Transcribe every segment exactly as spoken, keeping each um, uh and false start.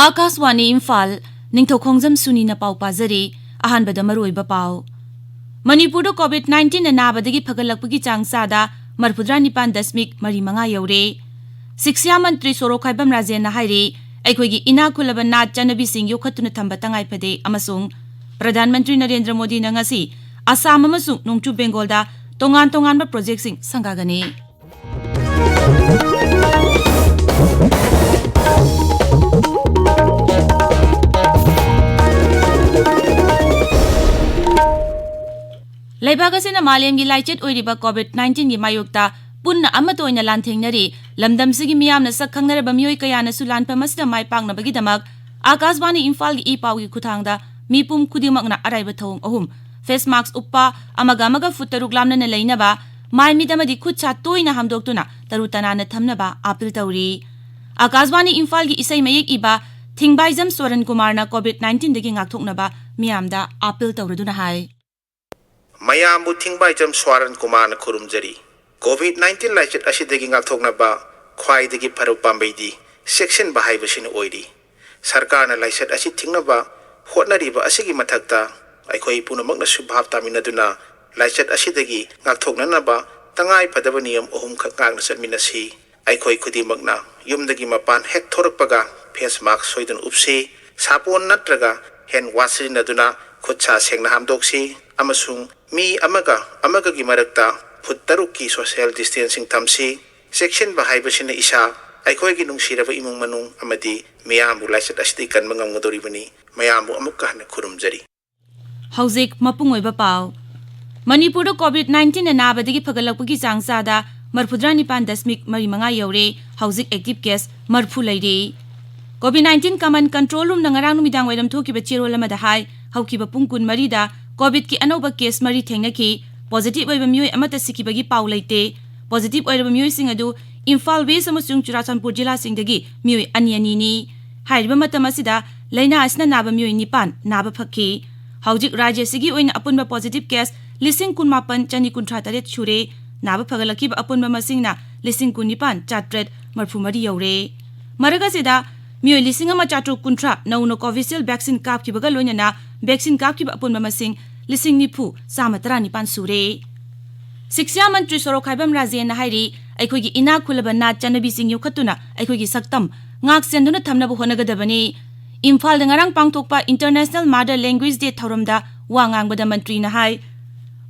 ꯑꯥꯀꯥꯁꯋꯥꯅꯤ ꯏꯝꯐꯥꯜ, ꯅꯤꯡꯊꯧꯈꯣꯡꯖꯝ ꯁꯨꯅꯤꯅ ꯄꯥꯎ ꯄꯥꯖꯔꯤ꯫ ꯑꯍꯥꯟꯕꯗ ꯃꯔꯨꯑꯣꯏꯕ ꯄꯥꯎ꯫ ꯃꯅꯤꯄꯨꯔꯗ COVID nineteen ꯅꯥꯕꯗꯒꯤ ꯐꯒꯠꯂꯛꯄꯒꯤ ꯆꯥꯡ ꯆꯥꯗ ꯃꯔꯤꯐꯨꯇꯔꯥ ꯅꯤꯄꯥꯟ ꯗꯁꯃꯤꯛ ꯃꯔꯤ ꯃꯉꯥ ꯌꯧꯔꯦ꯫ ꯁꯤꯛꯁ꯭ꯌꯥ ꯃꯟꯇ꯭ꯔꯤ ꯁꯣꯔꯣꯛꯈꯥꯏꯕꯝ ꯔꯥꯖꯦꯟꯅ ꯍꯥꯏꯔꯤ, ꯑꯩꯈꯣꯏꯒꯤ ꯏꯅꯥꯛ ꯈꯨꯜꯂꯕ ꯅꯥꯠ ꯆꯠꯅꯕꯤꯁꯤꯡ ꯌꯣꯛꯈꯠꯇꯨꯅ ꯊꯝꯕ ꯇꯉꯥꯏ ꯐꯗꯦ ꯑꯃꯁꯨꯡ ꯄ꯭ꯔꯙꯥꯟ ꯃꯟꯇ꯭ꯔꯤ ꯅꯔꯦꯟꯗ꯭ꯔ ꯃꯣꯗꯤꯅ ꯉꯁꯤ ꯑꯁꯥꯝ ꯑꯃꯁꯨꯡ ꯅꯣꯡꯆꯨꯞ ꯕꯦꯡꯒꯣꯜꯗ ꯇꯣꯉꯥꯟ ꯇꯣꯉꯥꯟꯕ ꯄ꯭ꯔꯣꯖꯦꯛꯁꯤꯡ ꯁꯪꯒꯥꯒꯅꯤ꯫ ꯂꯩꯕꯥꯛ ꯑꯁꯤꯅ ꯃꯥꯂꯦꯝꯒꯤ ꯂꯥꯏꯆꯠ ꯑꯣꯏꯔꯤꯕ COVID nineteen ꯒꯤ ꯃꯥꯌꯣꯛꯇ ꯄꯨꯟꯅ ꯑꯃꯠꯇ ꯑꯣꯏꯅ ꯂꯥꯟꯊꯦꯡꯅꯔꯤ꯫ ꯂꯝꯗꯝꯁꯤꯒꯤ ꯃꯤꯌꯥꯝꯅ ꯁꯛ ꯈꯪꯅꯔꯕ ꯃꯤꯑꯣꯏ ꯀꯌꯥꯅꯁꯨ ꯂꯥꯟꯐꯝ ꯑꯁꯤꯗ ꯃꯥꯏ ꯄꯥꯛꯅꯕꯒꯤꯗꯃꯛ ꯑꯥꯀꯥꯁꯕꯥꯅꯤ ꯏꯝꯐꯥꯜꯒꯤ ꯏ ꯄꯥꯎꯒꯤ ꯈꯨꯠꯊꯥꯡꯗ ꯃꯤꯄꯨꯝ ꯈꯨꯗꯤꯡꯃꯛꯅ ꯑꯔꯥꯏꯕ ꯊꯧꯑꯣꯡ ꯑꯍꯨꯝ, face mask ꯎꯞꯄ, ꯑꯃꯒ ꯑꯃꯒ ꯐꯨꯠ ꯇꯔꯨꯛ ꯂꯥꯞꯅꯅ ꯂꯩꯅꯕ, ꯃꯥꯏ ꯃꯤꯠ ꯑꯃꯗꯤ ꯈꯨꯠ ꯁꯥ ꯇꯣꯏꯅ ꯍꯥꯝꯗꯣꯛꯇꯨꯅ ꯇꯔꯨ ꯇꯅꯥꯟꯅ ꯊꯝꯅꯕ ꯑꯥꯄꯤꯜ ꯇꯧꯔꯤ꯫ ꯑꯥꯀꯥꯁꯕꯥꯅꯤ ꯏꯝꯐꯥꯜꯒꯤ ꯏꯁꯩ ꯃꯌꯦꯛ ꯏꯕ ꯊꯤꯡꯕꯥꯏꯖꯝ ꯁ꯭ꯋꯔꯟ ꯀꯨꯃꯥꯔꯅ COVID nineteen ꯗꯒꯤ ꯉꯥꯛꯊꯣꯛꯅꯕ ꯃꯤꯌꯥꯝꯗ ꯑꯥꯄꯤꯜ ꯇꯧꯔꯗꯨꯅ ꯍꯥꯏ꯫ ꯃꯌꯥꯝꯕꯨ ꯊꯤꯡꯕꯥꯏꯖꯝ ꯁ꯭ꯋꯔꯟ ꯀꯨꯃꯥꯔꯅ ꯈꯨꯔꯨꯝꯖꯔꯤ꯫ COVID nineteen ꯂꯥꯏꯆꯠ ꯑꯁꯤꯗꯒꯤ ꯉꯥꯛꯊꯣꯛꯅꯕ ꯈ꯭ꯋꯥꯏꯗꯒꯤ ꯐꯔꯕ ꯄꯥꯝꯕꯩꯗꯤ ꯆꯦꯛꯁꯤꯟꯕ ꯍꯥꯏꯕꯁꯤꯅ ꯑꯣꯏꯔꯤ꯫ ꯁꯔꯀꯥꯔꯅ ꯂꯥꯏꯆꯠ ꯑꯁꯤ ꯊꯤꯡꯅꯕ ꯍꯣꯠꯅꯔꯤꯕ ꯑꯁꯤꯒꯤ ꯃꯊꯛꯇ ꯑꯩꯈꯣꯏ ꯄꯨꯝꯅꯃꯛꯅꯁꯨ ꯚꯥꯞ ꯇꯥꯃꯤꯟꯅꯗꯨꯅ ꯂꯥꯏꯆꯠ ꯑꯁꯤꯗꯒꯤ ꯉꯥꯛꯊꯣꯛꯅꯅꯕ ꯇꯉꯥꯏ ꯐꯗꯕ ꯅꯤꯌꯝ ꯑꯍꯨꯝꯈꯛ ꯉꯥꯛꯅ ꯆꯠꯃꯤꯟꯅꯁꯤ꯫ ꯑꯩꯈꯣꯏ ꯈꯨꯗꯤꯡꯃꯛꯅ ꯌꯨꯝꯗꯒꯤ ꯃꯄꯥꯟ ꯍꯦꯛ ꯊꯣꯔꯛꯄꯒ face mask ꯁꯣꯏꯗꯅ ꯎꯞꯁꯤ꯫ ꯁꯥꯄꯣꯟ ꯅꯠꯇ꯭ꯔꯒ hand wash ꯁꯤꯖꯤꯟꯅꯗꯨꯅ ꯈꯨꯠ ꯁꯥ ꯁꯦꯡꯅ ꯍꯥꯝꯗꯣꯛꯁꯤ ꯑꯃꯁꯨꯡ ꯃꯤ ꯑꯃꯒ ꯑꯃꯒꯒꯤ ꯃꯔꯛꯇ ꯐꯨꯠ ꯇꯔꯨꯛꯀꯤ social distancing ꯊꯝꯁꯤ꯫ ꯆꯦꯛꯁꯤꯟꯕ ꯍꯥꯏꯕꯁꯤꯅ ꯏꯁꯥ, ꯑꯩꯈꯣꯏꯒꯤ ꯅꯨꯡꯁꯤꯔꯕ ꯏꯃꯨꯡ ꯃꯅꯨꯡ ꯑꯃꯗꯤ ꯃꯤꯌꯥꯝꯕꯨ ꯂꯥꯏꯆꯠ ꯑꯁꯤꯗꯒꯤ ꯀꯟꯕ ꯉꯝꯒꯗꯧꯔꯤꯕꯅꯤ꯫ ꯃꯌꯥꯝꯕꯨ ꯑꯃꯨꯛꯀ ꯍꯟꯅ ꯈꯨꯔꯨꯝꯖꯔꯤ꯫ ꯍꯧꯖꯤꯛ ꯃꯄꯨꯡ ꯑꯣꯏꯕ ꯄꯥꯎ꯫ ꯃꯅꯤꯄꯨꯔꯗ COVID nineteen ꯅꯥꯕꯗꯒꯤ ꯐꯒꯠꯂꯛꯄꯒꯤ ꯆꯥꯡ ꯆꯥꯗ ꯃꯔꯤꯐꯨꯇꯔꯥ ꯅꯤꯄꯥꯟ ꯗꯁꯃꯤꯛ ꯃꯔꯤ ꯃꯉꯥ ꯌꯧꯔꯦ꯫ ꯍꯧꯖꯤꯛ active case ꯃꯔꯤꯐꯨ ꯂꯩꯔꯤ꯫ COVID nineteen command control room ꯅ ꯉꯔꯥꯡ ꯅꯨꯃꯤꯗꯥꯡ ꯋꯥꯏꯔꯝ ꯊꯣꯛꯈꯤꯕ ꯆꯦꯔꯣꯜ ꯑꯃꯗ ꯍꯥꯏ, ꯍꯧꯈꯤꯕ ꯄꯨꯡ ꯀꯨꯟꯃꯔꯤꯗ COVID ꯀꯤ ꯑꯅꯧꯕ case ꯃꯔꯤ ꯊꯦꯡꯅꯈꯤ꯫ Positive ꯑꯣꯏꯕ ꯃꯤꯑꯣꯏ ꯑꯃꯠꯇ ꯁꯤꯈꯤꯕꯒꯤ ꯄꯥꯎ ꯂꯩꯇꯦ꯫ Positive ꯑꯣꯏꯔꯕ ꯃꯤꯑꯣꯏꯁꯤꯡ ꯑꯗꯨ ꯏꯝꯐꯥꯜ West ꯑꯃꯁꯨꯡ ꯆꯨꯔꯥꯆꯥꯟꯄꯨꯔ ꯖꯤꯂꯥꯁꯤꯡꯗꯒꯤ ꯃꯤꯑꯣꯏ ꯑꯅꯤ ꯑꯅꯤꯅꯤ꯫ ꯍꯥꯏꯔꯤꯕ ꯃꯇꯝ ꯑꯁꯤꯗ ꯂꯥꯏꯅꯥ ꯑꯁꯤꯅ ꯅꯥꯕ ꯃꯤꯑꯣꯏ ꯅꯤꯄꯥꯟ ꯅꯥꯕ ꯐꯈꯤ꯫ ꯍꯧꯖꯤꯛ ꯔꯥꯖ꯭ꯌ ꯑꯁꯤꯒꯤ ꯑꯣꯏꯅ ꯑꯄꯨꯟꯕ positive case ꯂꯤꯁꯤꯡ ꯀꯨꯟꯃꯥꯄꯟ ꯆꯅꯤ ꯀꯨꯟꯊ꯭ꯔꯥ ꯇꯔꯦꯠ ꯁꯨꯔꯦ꯫ ꯅꯥꯕ ꯐꯒꯠꯂꯛꯈꯤꯕ ꯑꯄꯨꯟꯕ ꯃꯁꯤꯡꯅ ꯂꯤꯁꯤꯡ ꯀꯨꯟꯅꯤꯄꯥꯟ ꯆꯥꯇ꯭ꯔꯦꯠ ꯃꯔꯤꯐꯨ ꯃꯔꯤ ꯌꯧꯔꯦ꯫ ꯃꯔꯛ ꯑꯁꯤꯗ ꯃꯤꯑꯣꯏ ꯂꯤꯁꯤꯡ ꯑꯃ ꯆꯥꯇ꯭ꯔꯨꯛ ꯀꯨꯟꯊ꯭ꯔꯥ ꯅꯧꯅ ꯀꯣꯚꯤꯁꯤꯜ ꯚꯦꯛꯁꯤꯟ ꯀꯥꯞꯈꯤꯕꯒ ꯂꯣꯏꯅꯅ ꯚꯦꯛꯁꯤꯟ ꯀꯥꯞꯈꯤꯕ ꯑꯄꯨꯟꯕ ꯃꯁꯤꯡ ꯂꯤꯁꯤꯡ ꯅꯤꯐꯨ ꯆꯥꯝꯃ ꯇꯔꯥꯅꯤꯄꯥꯟ ꯁꯨꯔꯦ꯫ ꯁꯤꯛꯁꯥ ꯃꯟꯇ꯭ꯔꯤ ꯁꯣꯔꯣꯛꯈꯥꯏꯕꯝ ꯔꯥꯖꯦꯟꯅ ꯍꯥꯏꯔꯤ, ꯑꯩꯈꯣꯏꯒꯤ ꯏꯅꯥꯛ ꯈꯨꯜꯂꯕ ꯅꯥꯠ ꯆꯠꯅꯕꯤꯁꯤꯡ ꯌꯣꯛꯈꯠꯇꯨꯅ ꯑꯩꯈꯣꯏꯒꯤ ꯁꯛꯇꯝ ꯉꯥꯛ ꯁꯦꯟꯗꯨꯅ ꯊꯝꯅꯕ ꯍꯣꯠꯅꯒꯗꯕꯅꯤ꯫ ꯏꯝꯐꯥꯜꯗ ꯉꯔꯥꯡ ꯄꯥꯡꯊꯣꯛꯄ International Mother Language Day ꯊꯧꯔꯝꯗ ꯋꯥ ꯉꯥꯡꯕꯗ ꯃꯟꯇ꯭ꯔꯤꯅ ꯍꯥꯏ,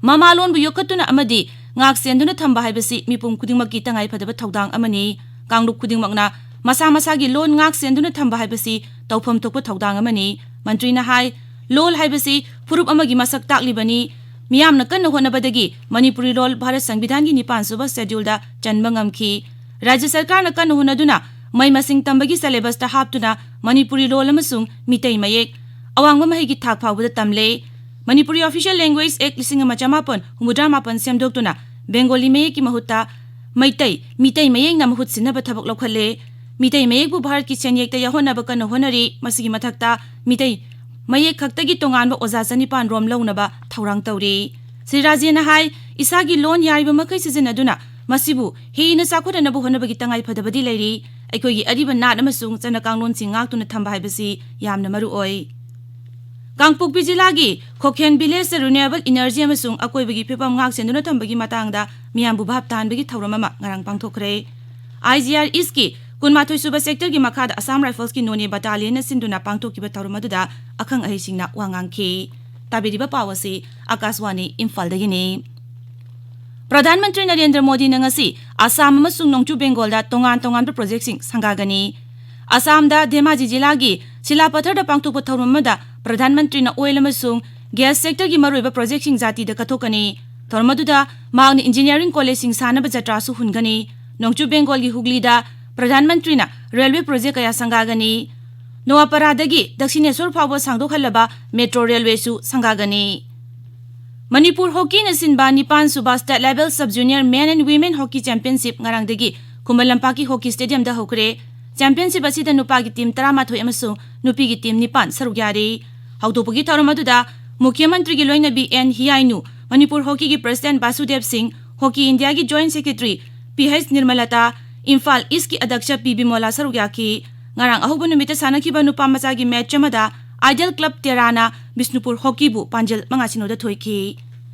ꯃꯃꯥꯂꯣꯟꯕꯨ ꯌꯣꯛꯈꯠꯇꯨꯅ ꯑꯃꯗꯤ ꯉꯥꯛ ꯁꯦꯟꯗꯨꯅ ꯊꯝꯕ ꯍꯥꯏꯕꯁꯤ ꯃꯤꯄꯨꯝ ꯈꯨꯗꯤꯡꯃꯛꯀꯤ ꯇꯉꯥꯏꯐꯗꯕ ꯊꯧꯗꯥꯡ ꯑꯃꯅꯤ꯫ ꯀꯥꯡꯂꯨꯞ ꯈꯨꯗꯤꯡꯃꯛꯅ ꯃꯁꯥ ꯃꯁꯥꯒꯤ ꯂꯣꯟ ꯉꯥꯛ ꯁꯦꯟꯗꯨꯅ ꯊꯝꯕ ꯍꯥꯏꯕꯁꯤ ꯇꯧꯐꯝ ꯊꯣꯛꯄ ꯊꯧꯗꯥꯡ ꯑꯃꯅꯤ꯫ ꯃꯟꯇ꯭ꯔꯤꯅ ꯍꯥꯏ, ꯂꯣꯜ ꯍꯥꯏꯕꯁꯤ ꯐꯨꯔꯨꯞ ꯑꯃꯒꯤ ꯃꯁꯛ ꯇꯥꯛꯂꯤꯕꯅꯤ꯫ ꯃꯤꯌꯥꯝꯅ ꯀꯟꯅ ꯍꯣꯠꯅꯕꯗꯒꯤ ꯃꯅꯤꯄꯨꯔꯤ ꯂꯣꯜ ꯚꯥꯔꯠ ꯁꯪꯕꯤꯙꯥꯟꯒꯤ ꯅꯤꯄꯥꯟ ꯁꯨꯕ ꯁꯦꯗ꯭ꯌꯨꯜꯗ ꯆꯟꯕ ꯉꯝꯈꯤ꯫ ꯔꯥꯖ꯭ꯌ ꯁꯔꯀꯥꯔꯅ ꯀꯟꯅ ꯍꯣꯠꯅꯗꯨꯅ ꯃꯍꯩ ꯃꯁꯤꯡ ꯇꯝꯕꯒꯤ ꯁꯦꯂꯦꯕꯁꯇ ꯍꯥꯞꯇꯨꯅ ꯃꯅꯤꯄꯨꯔꯤ ꯂꯣꯜ ꯑꯃꯁꯨꯡ ꯃꯤꯇꯩ ꯃꯌꯦꯛ ꯑꯋꯥꯡꯕ ꯃꯍꯩꯒꯤ ꯊꯥꯛ ꯐꯥꯎꯕꯗ ꯇꯝꯂꯦ꯫ ꯃꯅꯤꯄꯨꯔꯤ Official Language Act ꯂꯤꯁꯤꯡ ꯑꯃ ꯆꯃꯥꯄꯟ ꯍꯨꯝꯐꯨꯇꯔꯥ ꯃꯥꯄꯟ ꯁꯦꯝꯗꯣꯛꯇꯨꯅ ꯕꯦꯡꯒꯣꯂꯤ ꯃꯌꯦꯛꯀꯤ ꯃꯍꯨꯠꯇ ꯃꯩꯇꯩ, ꯃꯤꯇꯩ ꯃꯌꯦꯛꯅ ꯃꯍꯨꯠ ꯁꯤꯟꯅꯕ ꯊꯕꯛ ꯂꯧꯈꯠꯂꯦ꯫ ꯃꯤꯇꯩ ꯃꯌꯦꯛꯄꯨ ꯚꯥꯔꯠꯀꯤ ꯁꯦꯟꯌꯦꯛꯇ ꯌꯥꯎꯍꯟꯅꯕ ꯀꯟꯅ ꯍꯣꯠꯅꯔꯤ꯫ ꯃꯁꯤꯒꯤ ꯃꯊꯛꯇ ꯃꯤꯇꯩ ꯃꯌꯦꯛ ꯈꯛꯇꯒꯤ ꯇꯣꯉꯥꯟꯕ ꯑꯣꯖꯥ ꯆꯅꯤꯄꯥꯟ ꯔꯣꯝ ꯂꯧꯅꯕ ꯊꯧꯔꯥꯡ ꯇꯧꯔꯤ꯫ ꯁ꯭ꯔꯤ ꯔꯥꯖꯦꯟꯅ ꯍꯥꯏ, ꯏꯁꯥꯒꯤ ꯂꯣꯟ ꯌꯥꯔꯤꯕ ꯃꯈꯩ ꯁꯤꯖꯤꯟꯅꯗꯨꯅ ꯃꯁꯤꯕꯨ ꯍꯦꯟꯅ ꯆꯥꯎꯈꯠꯅꯅꯕ ꯍꯣꯠꯅꯕꯒꯤ ꯇꯉꯥꯏꯐꯗꯕꯗꯤ ꯂꯩꯔꯤ꯫ ꯑꯩꯈꯣꯏꯒꯤ ꯑꯔꯤꯕ ꯅꯥꯠ ꯑꯃꯁꯨꯡ ꯆꯠꯅ ꯀꯥꯡꯂꯣꯟꯁꯤꯡ ꯉꯥꯛꯇꯨꯅ ꯊꯝꯕ ꯍꯥꯏꯕꯁꯤ ꯌꯥꯝꯅ ꯃꯔꯨ ꯑꯣꯏ꯫ ꯀꯥꯡꯄꯣꯛꯄꯤ ꯖꯤꯂꯥꯒꯤ ꯈꯣꯈꯦꯟ ꯚꯤꯂꯦꯖꯇ ꯔꯤꯅ꯭ꯌꯨꯑꯦꯕꯜ ꯏꯅꯔꯖꯤ ꯑꯃꯁꯨꯡ ꯑꯀꯣꯏꯕꯒꯤ ꯐꯤꯕꯝ ꯉꯥꯛ ꯁꯦꯟꯗꯨꯅ ꯊꯝꯕꯒꯤ ꯃꯇꯥꯡꯗ ꯃꯤꯌꯥꯝꯕꯨ ꯚꯥꯞ ꯇꯥꯍꯟꯕꯒꯤ ꯊꯧꯔꯝ ꯑꯃ ꯉꯔꯥꯡ ꯄꯥꯡꯊꯣꯛꯈ꯭ꯔꯦ꯫ IGR Eastꯀꯤ ꯀꯨꯟꯃꯥꯊꯣꯏ ꯁꯨꯕ ꯁꯦꯛꯇꯔꯒꯤ ꯃꯈꯥꯗ ꯑꯁꯥꯝ ꯔꯥꯏꯐꯜꯁꯀꯤ ꯅꯣꯅꯦ ꯕꯇꯥꯂꯤꯌꯟꯅ ꯁꯤꯟꯗꯨꯅ ꯄꯥꯡꯊꯣꯛꯈꯤꯕ ꯊꯧꯔꯝ ꯑꯗꯨꯗ ꯑꯈꯪ ꯑꯍꯩꯁꯤꯡꯅ ꯋꯥ ꯉꯥꯡꯈꯤ꯫ ꯇꯥꯕꯤꯔꯤꯕ ꯄꯥꯎ ꯑꯁꯤ ꯑꯀꯥꯁꯋꯥꯅꯤ ꯏꯝꯐꯥꯜꯗꯒꯤꯅꯤ꯫ ꯄ꯭ꯔꯙꯥꯟ ꯃꯟꯇ꯭ꯔꯤ ꯅꯔꯦꯟꯗ꯭ꯔ ꯃꯣꯗꯤꯅ ꯉꯁꯤ ꯑꯁꯥꯝ ꯑꯃꯁꯨꯡ ꯅꯣꯡꯆꯨꯞ ꯕꯦꯡꯒꯣꯜꯗ ꯇꯣꯉꯥꯟ ꯇꯣꯉꯥꯟꯕ ꯄ꯭ꯔꯣꯖꯦꯛꯁꯤꯡ ꯁꯪꯒꯥꯒꯅꯤ꯫ ꯑꯁꯥꯝꯗ ꯙꯦꯃꯥꯖꯤ ꯖꯤꯂꯥꯒꯤ ꯁꯤꯂꯥꯄꯊꯔꯗ ꯄꯥꯡꯊꯣꯛꯄ ꯊꯧꯔꯝ ꯑꯃꯗ ꯄ꯭ꯔꯙꯥꯟ ꯃꯟꯇ꯭ꯔꯤꯅ ꯑꯣꯏꯜ ꯑꯃꯁꯨꯡ ꯒ꯭ꯌꯥꯁ ꯁꯦꯛꯇꯔꯒꯤ ꯃꯔꯨꯑꯣꯏꯕ ꯄ꯭ꯔꯣꯖꯦꯛꯁꯤꯡ ꯖꯥꯇꯤꯗ ꯀꯠꯊꯣꯛꯀꯅꯤ꯫ ꯊꯧꯔꯝ ꯑꯗꯨꯗ ꯃꯍꯥꯛꯅ ꯏꯟꯖꯤꯅꯤꯌꯥꯔꯤꯡ ꯀꯣꯂꯦꯖꯁꯤꯡ ꯁꯥꯅꯕ ꯖꯇ꯭ꯔꯥꯁꯨ ꯍꯨꯟꯒꯅꯤ꯫ ꯅꯣꯡꯆꯨꯞ ꯕꯦꯡꯒꯣꯜꯒꯤ ꯍꯨꯒꯂꯤꯗ ꯄ꯭ꯔꯙꯥꯟ ꯃꯟꯇ꯭ꯔꯤꯅ ꯔꯦꯜꯋꯦ ꯄ꯭ꯔꯣꯖꯦꯛ ꯀꯌꯥ ꯁꯪꯒꯥꯒꯅꯤ꯫ ꯅꯣꯋꯥꯄꯥꯔꯥꯗꯒꯤ ꯗꯛꯁꯤꯅꯦꯁꯣꯔ ꯐꯥꯎꯕ ꯁꯥꯡꯗꯣꯛꯍꯜꯂꯕ ꯃꯦꯇ꯭ꯔꯣ ꯔꯦꯜꯋꯦꯁꯨ ꯁꯪꯒꯥꯒꯅꯤ꯫ ꯃꯅꯤꯄꯨꯔ ꯍꯣꯀꯤꯅ ꯁꯤꯟꯕ ꯅꯤꯄꯥꯟ ꯁꯨꯕ State Level Sub Junior Men and Women Hockey Championship ꯉꯔꯥꯡꯗꯒꯤ ꯈꯨꯃꯟ ꯂꯝꯄꯥꯛꯀꯤ ꯍꯣꯀꯤ ꯁ꯭ꯇꯦꯗꯤꯌꯝꯗ ꯍꯧꯈ꯭ꯔꯦ꯫ ꯆꯦꯝꯄꯤꯌꯟꯁꯤꯞ ꯑꯁꯤꯗ ꯅꯨꯄꯥꯒꯤ ꯇꯤꯝ ꯇꯔꯥꯃꯥꯊꯣꯏ ꯑꯃꯁꯨꯡ ꯅꯨꯄꯤꯒꯤ ꯇꯤꯝ ꯅꯤꯄꯥꯟ ꯁꯔꯨꯛ ꯌꯥꯔꯤ꯫ ꯍꯧꯗꯣꯛꯄꯒꯤ ꯊꯧꯔꯝ ꯑꯗꯨꯗ ꯃꯨꯈ꯭ꯌ ꯃꯟꯇ꯭ꯔꯤꯒꯤ ꯂꯣꯏꯅꯕꯤ ꯑꯦꯟ ꯍꯤꯌꯥꯏꯅꯨ, ꯃꯅꯤꯄꯨꯔ ꯍꯣꯀꯤꯒꯤ ꯄ꯭ꯔꯁꯤꯗꯦꯟꯠ ꯕꯥꯁꯨꯗꯦꯕ ꯁꯤꯡ, ꯍꯣꯀꯤ ꯏꯟꯗꯤꯌꯥꯒꯤ joint secretary P H Nirmalata, Imphal ꯏꯁ꯭ꯠꯀꯤ ꯑꯗ꯭ꯌꯛꯁ ꯄꯤ ꯕꯤꯃꯣꯂꯥ ꯁꯔꯨꯛ ꯌꯥꯈꯤ꯫ ꯉꯔꯥꯡ ꯑꯍꯧꯕ ꯅꯨꯃꯤꯠꯇ ꯁꯥꯟꯅꯈꯤꯕ ꯅꯨꯄꯥ ꯃꯆꯥꯒꯤ ꯃꯦꯠꯆ ꯑꯃꯗ ꯑꯥꯏꯗꯤꯌꯦꯜ ꯀ꯭ꯂꯕ ꯇꯦꯔꯥꯅ ꯕꯤꯁꯅꯨꯄꯨꯔ ꯍꯣꯀꯤꯕꯨ ꯄꯥꯟꯖꯜ ꯃꯉꯥ ꯁꯤꯅꯣꯗ ꯊꯣꯏꯈꯤ꯫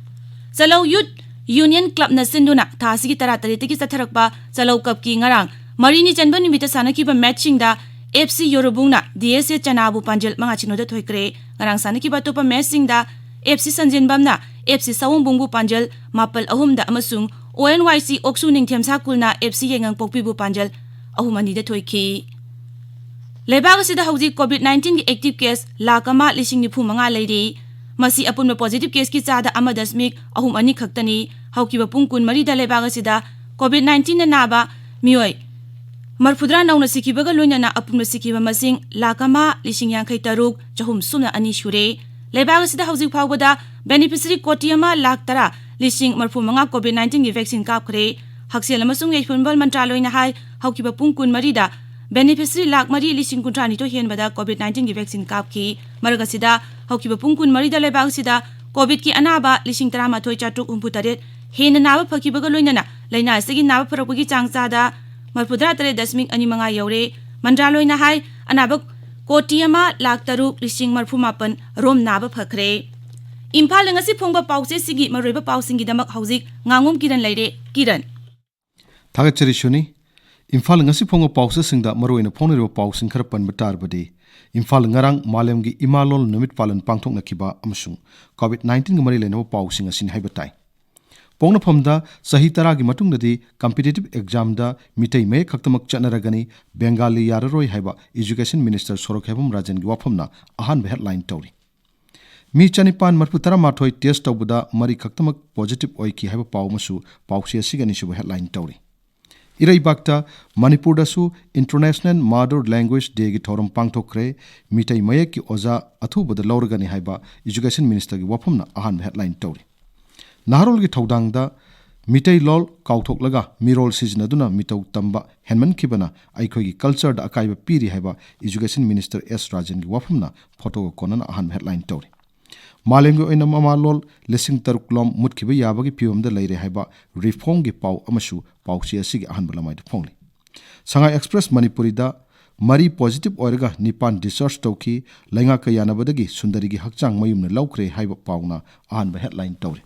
ꯆꯂꯧ ꯌꯨꯠ ꯌꯨꯅꯤꯌꯟ ꯀ꯭ꯂꯕꯅ ꯁꯤꯟꯗꯨꯅ ꯊꯥ ꯑꯁꯤꯒꯤ ꯇꯔꯥꯇꯔꯦꯠꯇꯒꯤ ꯆꯠꯊꯔꯛꯄ ꯆꯂꯧ ꯀꯞꯀꯤ ꯉꯔꯥꯡ ꯃꯔꯤꯅꯤ ꯆꯟꯕ ꯅꯨꯃꯤꯠꯇ ꯁꯥꯟꯅꯈꯤꯕ ꯃꯦꯠꯆꯁꯤꯡꯗ ꯑꯦꯐ ꯁꯤ ꯌꯣꯔꯨꯕꯨꯡꯅ ꯗꯤ ꯑꯦꯁ ꯑꯦ ꯆꯅꯥꯕꯨ ꯄꯥꯟꯖꯜ ꯃꯉꯥ ꯁꯤꯅꯣꯗ ꯊꯣꯏꯈ꯭ꯔꯦ꯫ ꯉꯔꯥꯡ ꯁꯥꯟꯅꯈꯤꯕ ꯑꯇꯣꯞꯄ ꯃꯦꯠꯆꯁꯤꯡꯗ ꯑꯦꯐ ꯁꯤ ꯁꯟꯖꯦꯟꯕꯝꯅ ꯑꯦꯐ ꯁꯤ ꯁꯋꯣꯡꯕꯨꯡꯕꯨ ꯄꯥꯟꯖꯜ ꯃꯥꯄꯜ ꯑꯍꯨꯝꯗ ꯑꯃꯁꯨꯡ ꯑꯣ ꯑꯦꯟ ꯋꯥꯏ ꯁꯤ ꯑꯣꯛꯁꯨ ꯅꯤꯡꯊꯦꯝ ꯁꯥꯀꯨꯜꯅ ꯑꯦꯐ ꯁꯤ ꯌꯥꯏꯉꯪꯄꯣꯛꯄꯤꯕꯨ ꯄꯥꯟꯖꯜ ꯑꯍꯨꯝ ꯑꯅꯤꯗ ꯊꯣꯏꯈꯤ꯫ ꯂꯩꯕꯥꯛ ꯑꯁꯤꯗ ꯍꯧꯖꯤꯛ ꯀꯣꯚꯤꯗ ꯅꯥꯏꯟꯇꯤꯟꯒꯤ ꯑꯦꯛꯇꯤꯚ ꯀꯦꯁ ꯂꯥꯈ ꯑꯃ ꯂꯤꯁꯤꯡ ꯅꯤꯐꯨ ꯃꯉꯥ ꯂꯩꯔꯤ꯫ ꯃꯁꯤ ꯑꯄꯨꯟꯕ ꯄꯣꯖꯤꯇꯤꯚ ꯀꯦꯁꯀꯤ ꯆꯥꯗ ꯑꯃ ꯗꯁꯃꯤꯛ ꯑꯍꯨꯝ ꯑꯅꯤ ꯈꯛꯇꯅꯤ꯫ ꯍꯧꯈꯤꯕ ꯄꯨꯡ ꯀꯨꯟꯃꯔꯤꯗ ꯂꯩꯕꯥꯛ ꯑꯁꯤꯗ ꯀꯣꯚꯤꯗ ꯅꯥꯏꯟꯇꯤꯟꯅ ꯅꯥꯕ ꯃꯤꯑꯣꯏ ꯃꯔꯐꯨꯇꯔꯥ ꯅꯧꯅ ꯁꯤꯈꯤꯕꯒ ꯂꯣꯏꯅꯅ ꯑꯄꯨꯟꯕ ꯁꯤꯈꯤꯕ ꯃꯁꯤꯡ ꯂꯥꯈ ꯑꯃ ꯂꯤꯁꯤꯡ ꯌꯥꯡꯈꯩ ꯇꯔꯨꯛ ꯆꯍꯨꯝ ꯁꯨꯞꯅ ꯑꯅꯤ ꯁꯨꯔꯦ꯫ ꯂꯩꯕꯥꯛ ꯑꯁꯤꯗ ꯍꯧꯖꯤꯛ ꯐꯥꯎꯕꯗ ꯕꯦꯅꯤꯐꯤꯁꯔꯤ ꯀꯣꯇꯤ ꯑꯃ ꯂꯥꯈ ꯇꯔꯥ ꯂꯤꯁꯤꯡ ꯃꯔꯐꯨ ꯃꯉꯥ ꯀꯣꯚꯤꯗ ꯅꯥꯏꯟꯇꯤꯟꯒꯤ ꯚꯦꯛꯁꯤꯟ ꯀꯥꯞꯈ꯭ꯔꯦ꯫ ꯍꯛꯁꯦꯜ ꯑꯃꯁꯨꯡ ꯌꯥꯏꯐꯅꯕ ꯃꯟꯇ꯭ꯔꯥꯂꯣꯏꯅ ꯍꯥꯏ, ꯍꯧꯈꯤꯕ ꯄꯨꯡ ꯀꯨꯟꯃꯔꯤꯗ ꯕꯦꯅꯤꯐꯤꯁꯔꯤ ꯂꯥꯈ ꯃꯔꯤ ꯂꯤꯁꯤꯡ ꯀꯨꯟꯊ꯭ꯔꯥ ꯅꯤꯊꯣꯏ ꯍꯦꯟꯕꯗ ꯀꯣꯚꯤꯗ ꯅꯥꯏꯟꯇꯤꯟꯒꯤ ꯚꯦꯛꯁꯤꯟ ꯀꯥꯞꯈꯤ꯫ ꯃꯔꯛ ꯑꯁꯤꯗ ꯍꯧꯈꯤꯕ ꯄꯨꯡ ꯀꯨꯟꯃꯔꯤꯗ ꯂꯩꯕꯥꯛ ꯑꯁꯤꯗ ꯀꯣꯚꯤꯗꯀꯤ ꯑꯅꯥꯕ ꯂꯤꯁꯤꯡ ꯇꯔꯥꯃꯥꯊꯣꯏ ꯆꯥꯇ꯭ꯔꯨꯛ ꯍꯨꯝꯐꯨ ꯇꯔꯦꯠ ꯍꯦꯟꯅ ꯅꯥꯕ ꯐꯈꯤꯕꯒ ꯂꯣꯏꯅꯅ ꯂꯥꯏꯅꯥ ꯑꯁꯤꯒꯤ ꯅꯥꯕ ꯐꯔꯛꯄꯒꯤ ꯆꯥꯡ ꯆꯥꯗ ꯃꯔꯐꯨꯇꯔꯥ ꯇꯔꯦꯠ ꯗꯁꯃꯤꯛ ꯑꯅꯤ ꯃꯉꯥ ꯌꯧꯔꯦ꯫ ꯃꯟꯇ꯭ꯔꯥꯂꯣꯏꯅ ꯍꯥꯏ, ꯑꯅꯥꯕ ꯀꯣꯇꯤ ꯑꯃ ꯂꯥꯈ ꯇꯔꯨꯛ ꯂꯤꯁꯤꯡ ꯃꯔꯐꯨ ꯃꯥꯄꯟ ꯔꯣꯝ ꯅꯥꯕ ꯐꯈ꯭ꯔꯦ꯫ ꯏꯝꯐꯥꯜꯗ ꯉꯁꯤ ꯐꯣꯡꯕ ꯄꯥꯎꯆꯦꯁꯤꯡꯒꯤ ꯃꯔꯨꯑꯣꯏꯕ ꯄꯥꯎꯁꯤꯡꯒꯤꯗꯃꯛ ꯍꯧꯖꯤꯛ ꯉꯥꯉꯣꯝ ꯀꯤꯔꯟ ꯂꯩꯔꯦ꯫ ꯀꯤꯔꯟ꯫ ꯊꯥꯒꯠꯆꯔꯤ ꯁꯨꯅꯤ꯫ ꯏꯝꯐꯥꯜ ꯉꯁꯤ ꯐꯣꯡꯕ ꯄꯥꯎꯆꯦꯁꯤꯡꯗ ꯃꯔꯨꯑꯣꯏꯅ ꯐꯣꯡꯅꯔꯤꯕ ꯄꯥꯎꯁꯤꯡ ꯈꯔ ꯄꯟꯕ ꯇꯥꯔꯕꯗꯤ, ꯏꯝꯐꯥꯜ ꯉꯔꯥꯡ ꯃꯥꯂꯦꯝꯒꯤ ꯏꯃꯥ ꯂꯣꯜ ꯅꯨꯃꯤꯠ ꯄꯥꯂꯟ ꯄꯥꯡꯊꯣꯛꯅꯈꯤꯕ ꯑꯃꯁꯨꯡ ꯀꯣꯚꯤꯗ ꯅꯥꯏꯟꯇꯤꯟꯒ ꯃꯔꯤ ꯂꯩꯅꯕ ꯄꯥꯎꯁꯤꯡ ꯑꯁꯤꯅꯤ ꯍꯥꯏꯕ ꯇꯥꯏ꯫ ꯄꯣꯛꯅꯐꯝꯗ ꯆꯍꯤ ꯇꯔꯥꯒꯤ ꯃꯇꯨꯡꯗꯗꯤ ꯀꯝꯄꯤꯇꯤꯇꯤꯚ ꯑꯦꯛꯖꯥꯝꯗ ꯃꯤꯇꯩ ꯃꯌꯦꯛ ꯈꯛꯇꯃꯛ ꯆꯠꯅꯔꯒꯅꯤ, ꯕꯦꯡꯒꯥꯂꯤ ꯌꯥꯔꯔꯣꯏ ꯍꯥꯏꯕ ꯏꯖꯨꯀꯦꯁꯟ ꯃꯤꯅꯤꯁꯇꯔ ꯁꯣꯔꯣꯛꯈꯦꯝꯕꯝ ꯔꯥꯖꯟꯒꯤ ꯋꯥꯐꯝꯅ ꯑꯍꯥꯟꯕ ꯍꯦꯗꯂꯥꯏꯟ ꯇꯧꯔꯤ꯫ ꯃꯤ ꯆꯅꯤꯄꯥꯟ ꯃꯔꯐꯨ ꯇꯔꯥꯃꯥꯊꯣꯏ ꯇꯦꯁ ꯇꯧꯕꯗ ꯃꯔꯤ ꯈꯛꯇꯃꯛ ꯄꯣꯖꯤꯇꯤꯚ ꯑꯣꯏꯈꯤ ꯍꯥꯏꯕ ꯄꯥꯎ ꯑꯃꯁꯨ ꯄꯥꯎꯆꯦ ꯑꯁꯤꯒꯤ ꯑꯅꯤꯁꯨꯕ ꯍꯦꯗꯂꯥꯏꯟ ꯇꯧꯔꯤ꯫ ꯏꯔꯩꯕꯥꯛꯇ ꯃꯅꯤꯄꯨꯔꯗꯁꯨ ꯏꯟꯇꯔꯅꯦꯁꯅꯦꯜ ꯃꯥꯗꯔ ꯂꯦꯡꯒ꯭ꯋꯦꯖ ꯗꯦꯒꯤ ꯊꯧꯔꯝ ꯄꯥꯡꯊꯣꯛꯈ꯭ꯔꯦ꯫ ꯃꯤꯇꯩ ꯃꯌꯦꯛꯀꯤ ꯑꯣꯖꯥ ꯑꯊꯨꯕꯗ ꯂꯧꯔꯒꯅꯤ ꯍꯥꯏꯕ ꯏꯖꯨꯀꯦꯁꯟ ꯃꯤꯅꯤꯁꯇꯔꯒꯤ ꯋꯥꯐꯝꯅ ꯑꯍꯥꯟꯕ ꯍꯦꯗꯂꯥꯏꯟ ꯇꯧꯔꯤ꯫ ꯅꯍꯥꯔꯣꯜꯒꯤ ꯊꯧꯗꯥꯡꯗ ꯃꯤꯇꯩꯂꯣꯜ ꯀꯥꯎꯊꯣꯛꯂꯒ ꯃꯤꯔꯣꯜ ꯁꯤꯖꯤꯟꯅꯗꯨꯅ ꯃꯤꯇꯧ ꯇꯝꯕ ꯍꯦꯟꯃꯟꯈꯤꯕꯅ ꯑꯩꯈꯣꯏꯒꯤ ꯀꯜꯆꯔꯗ ꯑꯀꯥꯏꯕ ꯄꯤꯔꯤ ꯍꯥꯏꯕ ꯏꯖꯨꯀꯦꯁꯟ ꯃꯤꯅꯤꯁꯇꯔ ꯑꯦꯁ ꯔꯥꯖꯟꯒꯤ ꯋꯥꯐꯝꯅ ꯐꯣꯇꯣꯒ ꯀꯣꯟꯅꯅ ꯑꯍꯥꯟꯕ ꯍꯦꯗꯂꯥꯏꯟ ꯇꯧꯔꯤ꯫ ꯃꯥꯂꯦꯝꯒꯤ ꯑꯣꯏꯅ ꯃꯃꯥꯂꯣꯜ ꯂꯤꯁꯤꯡ ꯇꯔꯨꯛ ꯂꯣꯝ ꯃꯨꯠꯈꯤꯕ ꯌꯥꯕꯒꯤ ꯐꯤꯕꯝꯗ ꯂꯩꯔꯦ ꯍꯥꯏꯕ ꯔꯤꯐꯣꯔꯝꯒꯤ ꯄꯥꯎ ꯑꯃꯁꯨ ꯄꯥꯎꯆꯦ ꯑꯁꯤꯒꯤ ꯑꯍꯥꯟꯕ ꯂꯃꯥꯏꯗ ꯐꯣꯡꯂꯤ꯫ ꯁꯉꯥꯏ ꯑꯦꯛꯁꯄ꯭ꯔꯦꯁ ꯃꯅꯤꯄꯨꯔꯤꯗ ꯃꯔꯤ positive ꯑꯣꯏꯔꯒ ꯅꯤꯄꯥꯟ discharge ꯇꯧꯈꯤ꯫ ꯂꯩꯉꯥꯛꯀ ꯌꯥꯅꯕꯗꯒꯤ ꯁꯨꯟꯗꯔꯤꯒꯤ ꯍꯛꯆꯥꯡ ꯃꯌꯨꯝꯅ ꯂꯧꯈ꯭ꯔꯦ ꯍꯥꯏꯕ ꯄꯥꯎꯅ ꯑꯍꯥꯟꯕ headline ꯇꯧꯔꯤ꯫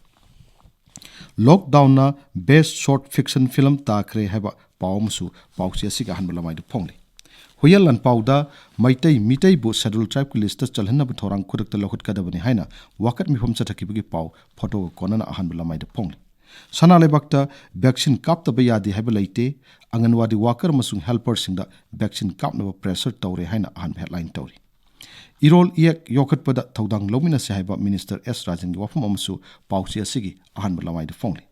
Lockdownꯅ best short fiction film ꯇꯥꯈ꯭ꯔꯦ ꯍꯥꯏꯕ ꯄꯥꯎ ꯑꯃꯁꯨ ꯄꯥꯎꯆꯦ ꯑꯁꯤꯒꯤ ꯑꯍꯥꯟꯕ ꯂꯃꯥꯏꯗ ꯐꯣꯡꯂꯤ꯫ ꯍꯨꯏꯌꯦꯟ ꯂꯥꯟꯄꯥꯎꯗ ꯃꯩꯇꯩ ꯃꯤꯇꯩꯕꯨ Scheduled Tribeꯀꯤ listꯇ ꯆꯜꯍꯟꯅꯕ ꯊꯧꯔꯥꯡ ꯈꯨꯗꯛꯇ ꯂꯧꯈꯠꯀꯗꯕꯅꯤ ꯍꯥꯏꯅ ꯋꯥꯀꯠ ꯃꯤꯐꯝ ꯆꯠꯊꯈꯤꯕꯒꯤ ꯄꯥꯎ ꯐꯣꯇꯣꯒ ꯀꯣꯟꯅꯅ ꯑꯍꯥꯟꯕ ꯂꯃꯥꯏꯗ ꯐꯣꯡꯂꯤ꯫ ꯁꯅꯥ ꯂꯩꯕꯥꯛꯇ vaccine ꯀꯥꯞꯇꯕ ꯌꯥꯗꯦ ꯍꯥꯏꯕ ꯂꯩꯇꯦ꯫ ꯑꯪꯒꯟꯋꯥꯗꯤ worker ꯑꯃꯁꯨꯡ helperꯁꯤꯡꯗ vaccine ꯀꯥꯞꯅꯕ pressure ꯇꯧꯔꯦ ꯍꯥꯏꯅ ꯑꯍꯥꯟꯕ headline ꯇꯧꯔꯤ꯫ ꯏꯔꯣꯜ ꯏꯌꯦꯛ ꯌꯣꯛꯈꯠꯄꯗ ꯊꯧꯗꯥꯡ ꯂꯧꯃꯤꯟꯅꯁꯤ ꯍꯥꯏꯕ Minister ꯑꯦꯁ ꯔꯥꯖꯦꯟꯒꯤ ꯋꯥꯐꯝ ꯑꯃꯁꯨ ꯄꯥꯎꯆꯦ ꯑꯁꯤꯒꯤ ꯑꯍꯥꯟꯕ ꯂꯃꯥꯏꯗ ꯐꯣꯡꯂꯤ꯫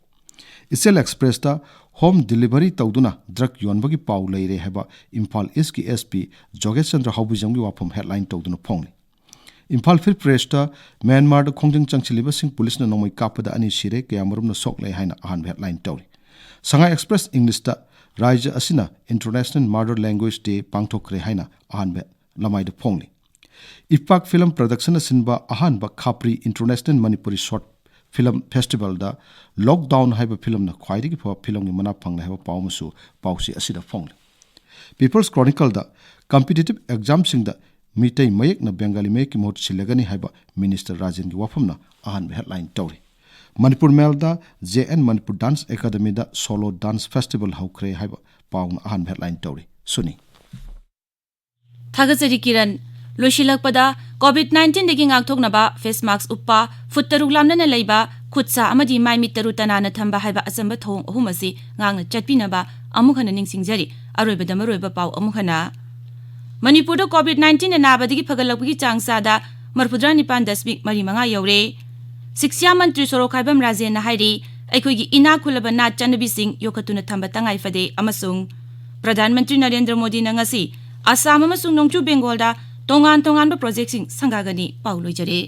ꯏꯆꯦꯜ Expressꯇ home delivery ꯇꯧꯗꯨꯅ drug ꯌꯣꯟꯕꯒꯤ ꯄꯥꯎ ꯂꯩꯔꯦ ꯍꯥꯏꯕ ꯏꯝꯐꯥꯜ Eastꯀꯤ SP ꯖꯣꯒꯦꯁ ꯆꯟꯗ꯭ꯔ ꯍꯥꯎꯕꯤꯖꯝꯒꯤ ꯋꯥꯐꯝ headline ꯇꯧꯗꯨꯅ ꯐꯣꯡꯂꯤ꯫ ꯏꯝꯐꯥꯜ Free Pressꯇ ꯃ꯭ꯌꯥꯟꯃꯥꯔꯗ ꯈꯣꯡꯖꯪ ꯆꯪꯁꯤꯜꯂꯤꯕꯁꯤꯡ ꯄꯨꯂꯤꯁꯅ ꯅꯣꯡꯃꯩ ꯀꯥꯞꯄꯗ ꯑꯅꯤ ꯁꯤꯔꯦ, ꯀꯌꯥꯃꯔꯨꯝꯅ ꯁꯣꯛꯂꯦ ꯍꯥꯏꯅ ꯑꯍꯥꯟꯕ headline ꯇꯧꯔꯤ꯫ ꯁꯉꯥꯏ Express Englishꯇ ꯔꯥꯖ꯭ꯌ ꯑꯁꯤꯅ International Mother Language Day ꯄꯥꯡꯊꯣꯛꯈ꯭ꯔꯦ ꯍꯥꯏꯅ ꯑꯍꯥꯟꯕ ꯂꯃꯥꯏꯗ ꯐꯣꯡꯂꯤ꯫ ꯏꯄꯥꯛ Film Production ꯁꯤꯟꯕ ꯑꯍꯥꯟꯕ ꯈꯥꯄ꯭ꯔꯤ International Manipuri Short Film Festivalꯗ Lockdown ꯍꯥꯏꯕ filmꯅ ꯈ꯭ꯋꯥꯏꯗꯒꯤ ꯐꯕ filmꯒꯤ ꯃꯅꯥ ꯐꯪꯂꯦ ꯍꯥꯏꯕ ꯄꯥꯎ ꯑꯃꯁꯨ ꯄꯥꯎꯆꯦ ꯑꯁꯤꯗ ꯐꯣꯡꯂꯤ꯫ People's Chronicleꯗ competitive examꯁꯤꯡꯗ ꯃꯤꯇꯩ ꯃꯌꯦꯛꯅ ꯕꯦꯡꯒꯥꯂꯤ ꯃꯌꯦꯛꯀꯤ ꯃꯍꯨꯠ ꯁꯤꯜꯂꯒꯅꯤ ꯍꯥꯏꯕ Minister ꯔꯥꯖꯦꯟꯒꯤ ꯋꯥꯐꯝꯅ ꯑꯍꯥꯟꯕ headline ꯇꯧꯔꯤ꯫ Manipur Mailꯗ J N Manipur Dance Academyꯗ Solo Dance Festival ꯍꯧꯈ꯭ꯔꯦ ꯍꯥꯏꯕ ꯄꯥꯎꯅ ꯑꯍꯥꯟꯕ headline ꯇꯧꯔꯤ꯫ ꯁꯨꯅꯤ꯫ ꯊꯥꯒꯠꯆꯔꯤ ꯀꯤꯔꯟ꯫ ꯂꯣꯏꯁꯤꯜꯂꯛꯄꯗ, COVID nineteenꯗꯒꯤ ꯉꯥꯛꯊꯣꯛꯅꯕ face mask ꯎꯞꯄ, ꯐꯨꯠ ꯇꯔꯨꯛ ꯂꯥꯞꯅꯅ ꯂꯩꯕ, ꯈꯨꯠ ꯁꯥ ꯑꯃꯗꯤ ꯃꯥꯏ ꯃꯤꯠ ꯇꯔꯨ ꯇꯅꯥꯟꯅ ꯊꯝꯕ ꯍꯥꯏꯕ ꯑꯆꯝꯕ ꯊꯧꯑꯣꯡ ꯑꯍꯨꯝ ꯑꯁꯤ ꯉꯥꯛꯅ ꯆꯠꯄꯤꯅꯕ ꯑꯃꯨꯛ ꯍꯟꯅ ꯅꯤꯡꯁꯤꯡꯖꯔꯤ꯫ ꯑꯔꯣꯏꯕꯗ ꯃꯔꯨꯑꯣꯏꯕ ꯄꯥꯎ ꯑꯃꯨꯛ ꯍꯟꯅ꯫ ꯃꯅꯤꯄꯨꯔꯗ COVID nineteenꯅ ꯅꯥꯕꯗꯒꯤ ꯐꯒꯠꯂꯛꯄꯒꯤ ꯆꯥꯡ ꯆꯥꯗ ꯃꯔꯤꯐꯨꯇꯔꯥ ꯅꯤꯄꯥꯟ ꯗꯁꯃꯤꯛ ꯃꯔꯤ ꯃꯉꯥ ꯌꯧꯔꯦ꯫ ꯁꯤꯛꯁꯥ ꯃꯟꯇ꯭ꯔꯤ ꯁꯣꯔꯣꯛꯈꯥꯏꯕꯝ ꯔꯥꯖꯦꯟꯅ ꯍꯥꯏꯔꯤ, ꯑꯩꯈꯣꯏꯒꯤ ꯏꯅꯥꯛ ꯈꯨꯜꯂꯕ ꯅꯥꯠ ꯆꯠꯅꯕꯤꯁꯤꯡ ꯌꯣꯛꯈꯠꯇꯨꯅ ꯊꯝꯕ ꯇꯉꯥꯏ ꯐꯗꯦ ꯑꯃꯁꯨꯡ ꯄ꯭ꯔꯙꯥꯟ ꯃꯟꯇ꯭ꯔꯤ ꯅꯔꯦꯟꯗ꯭ꯔ ꯃꯣꯗꯤꯅ ꯉꯁꯤ ꯑꯁꯥꯝ ꯑꯃꯁꯨꯡ ꯅꯣꯡꯆꯨꯞ ꯕꯦꯡꯒꯣꯜꯗ ꯇꯣꯉꯥꯟ ꯇꯣꯉꯥꯟꯕ ꯄ꯭ꯔꯣꯖꯦꯛꯁꯤꯡ ꯁꯪꯒꯥꯒꯅꯤ꯫ ꯄꯥꯎ ꯂꯣꯏꯖꯔꯦ꯫